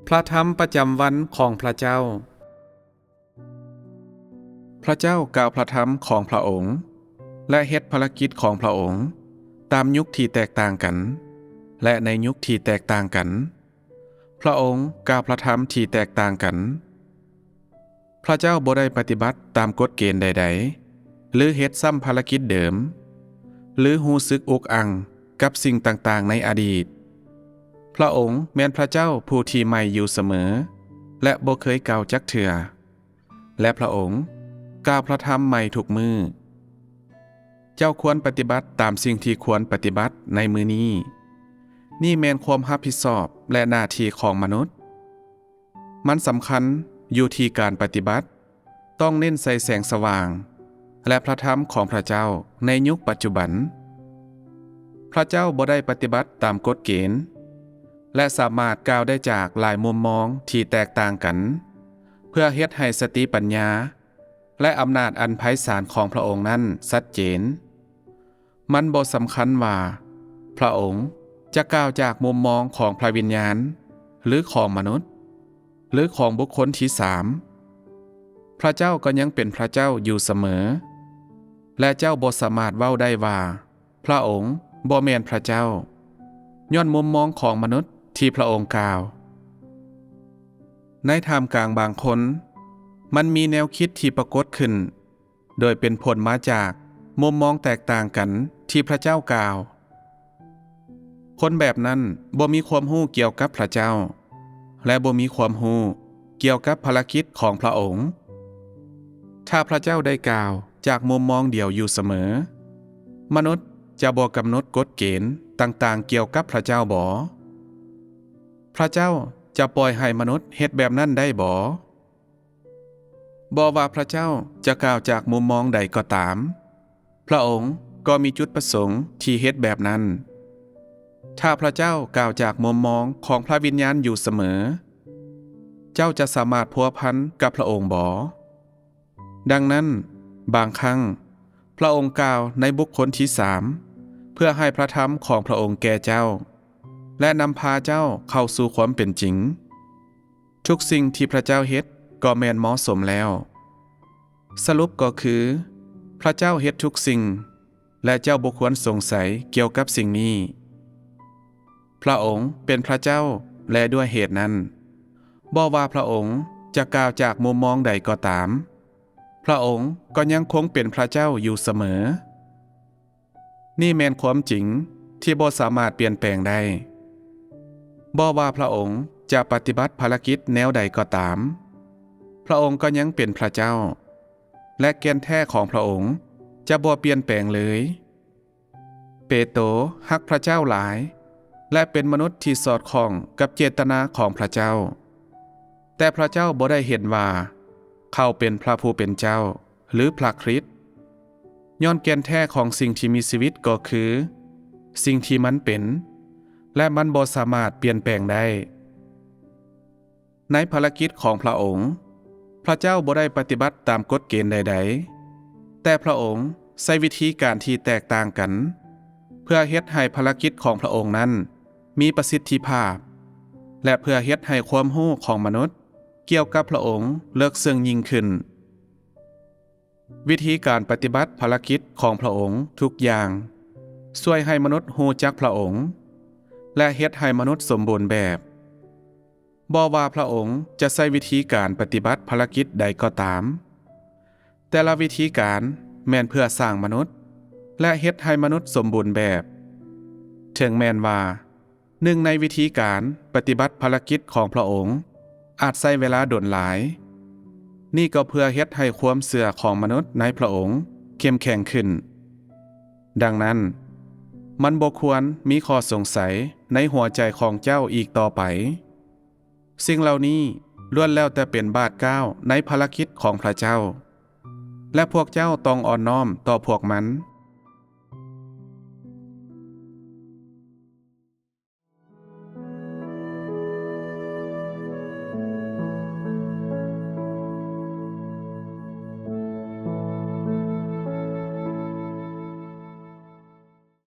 ພະທຳປະຈຳວັນຂອງພະເຈົ້າ. ພະເຈົ້າກ່າວພະທຳຂອງພະອົງ ແລະ ເຮັດພາລະກິດຂອງພະອົງ ຕາມຍຸກທີ່ແຕກຕ່າງກັນ ແລະ ໃນຍຸກທີ່ແຕກຕ່າງກັນ ພະອົງກ່າວພະທຳທີ່ແຕກຕ່າງກັນ. ພະເຈົ້າບໍ່ໄດ້ປະຕິບັດຕາມກົດເກນໃດໆ ຫຼື ເຮັດຊ້ຳພາລະກິດເດີມ ຫຼື ຮູ້ສຶກອຸກອັ່ງກັບສິ່ງຕ່າງໆໃນອະດີດ. ພະອົງແມ່ນພະເຈົ້າຜູ້ທີ່ໃໝ່ຢູ່ສະເໝີ ແລະ ບໍ່ເຄີຍເກົ່າຈັກເທື່ອ ແລະ ພະອົງກ່າວພະທຳໃໝ່ທຸກມື້. ເຈົ້າຄວນປະຕິບັດຕາມສິ່ງທີ່ຄວນປະຕິບັດໃນມື້ນີ້. ນີ້ແມ່ນຄວາມຮັບຜິດຊອບ ແລະ ໜ້າທີ່ຂອງມະນຸດ. ມັນສຳຄັນຢູ່ທີ່ການປະຕິບັດ ຕ້ອງເນັ້ນໃສ່ແສງສະຫວ່າງ ແລະ ພະທຳຂອງພະເຈົ້າໃນຍຸກປັດຈຸບັນ. ພະເຈົ້າບໍ່ໄດ້ປະຕິບັດຕາມກົດເກນ ແລະ ສາມາດກ່າວໄດ້ຈາກຫຼາຍມຸມມອງທີ່ແຕກຕ່າງກັນ ເພື່ອເຮັດໃຫ້ສະຕິປັນຍາ ແລະ ອຳນາດອັນໄພສານຂອງພະອົງນັ້ນຊັດເຈນ. ມັນບໍ່ສຳຄັນວ່າພະອົງຈະກ່າວຈາກມຸມມອງຂອງພະວິນຍານ ຫຼື ຂອງມະນຸດ ຫຼື ຂອງບຸກຄົນທີສາມ. ພະເຈົ້າກໍຍັງເປັນພະເຈົ້າຢູ່ສະເໝີ ແລະ ເຈົ້າບໍ່ສາມາດເວົ້າໄດ້ວ່າພະອົງບໍ່ແມ່ນພະເຈົ້າ ຍ້ອນມຸມມອງຂອງມະນຸດທີ່ພະອົງກ່າວ. ໃນທ່າມກາງບາງຄົນ, ມັນມີແນວຄິດທີ່ປາກົດຂຶ້ນ ໂດຍເປັນຜົນມາຈາກມຸມມອງແຕກຕ່າງກັນທີ່ພະເຈົ້າກ່າວ. ຄົນແບບນັ້ນບໍ່ມີຄວາມຮູ້ກ່ຽວກັບພະເຈົ້າ ແລະ ບໍ່ມີຄວາມຮູ້ກ່ຽວກັບພາລະກິດຂອງພະອົງ. ຖ້າພະເຈົ້າໄດ້ກ່າວຈາກມຸມມອງດຽວຢູ່ສະເໝີ, ມະນຸດຈະບໍ່ກຳນົດກົດເກນຕ່າງໆກ່ຽວກັບພະເຈົ້າບໍ? ພະເຈົ້າຈະປ່ອຍໃຫ້ມະນຸດເຮັດແບບນັ້ນໄດ້ບໍ? ບໍ່ວ່າພະເຈົ້າຈະກ່າວຈາກມຸມມອງໃດກໍຕາມ, ພະອົງກໍມີຈຸດປະສົງທີ່ເຮັດແບບນັ້ນ. ຖ້າພະເຈົ້າກ່າວຈາກມຸມມອງຂອງພະວິນຍານຢູ່ສະເໝີ, ເຈົ້າຈະສາມາດພົວພັນກັບພະອົງບໍ? ດັ່ງນັ້ນ, ບາງຄັ້ງ, ພະອົງກ່າວໃນບຸກຄົນທີສາມ ເພື່ອໃຫ້ພະທຳຂອງພະອົງແກ່ເຈົ້າ ແລະ ນຳພາເຈົ້າເຂົ້າສູ່ຄວາມເປັນຈິງ. ທຸກສິ່ງທີ່ພະເຈົ້າເຮັດກໍແມ່ນເໝາະສົມແລ້ວ. ສະຫຼຸບກໍຄື, ພະເຈົ້າເຮັດທຸກສິ່ງ ແລະ ເຈົ້າບໍ່ຄວນສົງໄສກ່ຽວກັບສິ່ງນີ້. ພະອົງເປັນພະເຈົ້າ ແລະ ດ້ວຍເຫດນັ້ນ, ບໍ່ວ່າພະອົງຈະກ່າວຈາກມຸມມອງໃດກໍຕາມ, ພະອົງກໍຍັງຄົງເປັນພະເຈົ້າຢູ່ສະເໝີ. ນີ້ແມ່ນຄວາມຈິງທີ່ບໍ່ສາມາດປ່ຽນແປງໄດ້. ບໍ່ວ່າພະອົງຈະປະຕິບັດພາລະກິດແນວໃດກໍຕາມ, ພະອົງກໍຍັງເປັນພະເຈົ້າ ແລະ ແກ່ນແທ້ຂອງພະອົງຈະບໍ່ປ່ຽນແປງເລີຍ. ເປໂຕຮັກພະເຈົ້າຫຼາຍ ແລະ ເປັນມະນຸດທີ່ສອດຄ່ອງກັບເຈດຕະນາຂອງພະເຈົ້າ. ແຕ່ພະເຈົ້າບໍ່ໄດ້ເຫັນວ່າເຂົາເປັນພະຜູ້ເປັນເຈົ້າ ຫຼື ພະຄຣິດ, ຍ້ອນແກ່ນແທ້ຂອງສິ່ງທີ່ມີຊີວິດກໍຄືສິ່ງທີ່ມັນເປັນ ແລະ ມັນບໍ່ສາມາດປ່ຽນແປງໄດ້. ໃນພາລະກິດຂອງພະອົງ, ພະເຈົ້າບໍ່ໄດ້ປະຕິບັດຕາມກົດເກນໃດໆ, ແຕ່ພະອົງໃຊ້ວິທີການທີ່ແຕກຕ່າງກັນ ເພື່ອເຮັດໃຫ້ພາລະກິດຂອງພະອົງນັ້ນມີປະສິດທິພາບ ແລະ ເພື່ອເຮັດໃຫ້ຄວາມຮູ້ຂອງມະນຸດກ່ຽວກັບພະອົງເລິກເຊິ່ງຍິ່ງຂຶ້ນ. ວິທີການປະຕິບັດພາລະກິດຂອງພະອົງທຸກຢ່າງ ຊ່ວຍໃຫ້ມະນຸດຮູ້ຈັກພະອົງ ແລະ ເຮັດໃຫ້ມະນຸດສົມບູນແບບ. ບໍ່ວ່າພະອົງຈະໃຊ້ວິທີການປະຕິບັດພາລະກິດໃດກໍຕາມ, ແຕ່ລະວິທີການແມ່ນເພື່ອສ້າງມະນຸດ ແລະ ເຮັດໃຫ້ມະນຸດສົມບູນແບບ. ເຖິງແມ່ນວ່າໜຶ່ງໃນວິທີການປະຕິບັດພາລະກິດຂອງພະອົງອາດໃຊ້ເວລາດົນຫຼາຍ, ນີ້ກໍເພື່ອເຮັດໃຫ້ຄວາມເຊື່ອຂອງມະນຸດໃນພະອົງເຂັ້ມແຂງຂຶ້ນ. ດັ່ງນັ້ນ, ມັນບໍ່ຄວນມີຂໍ້ສົງໄສໃນຫົວໃຈຂອງເຈົ້າອີກຕໍ່ໄປ. ສິ່ງເຫຼົ່ານີ້ລ້ວນແລ້ວແຕ່ເປັນບາດກ້າວໃນພາລະກິດຂອງພະເຈົ້າ, ແລະ ພວກເຈົ້າຕ້ອງອ່ອນນ້ອມຕໍ່ພວກມັນ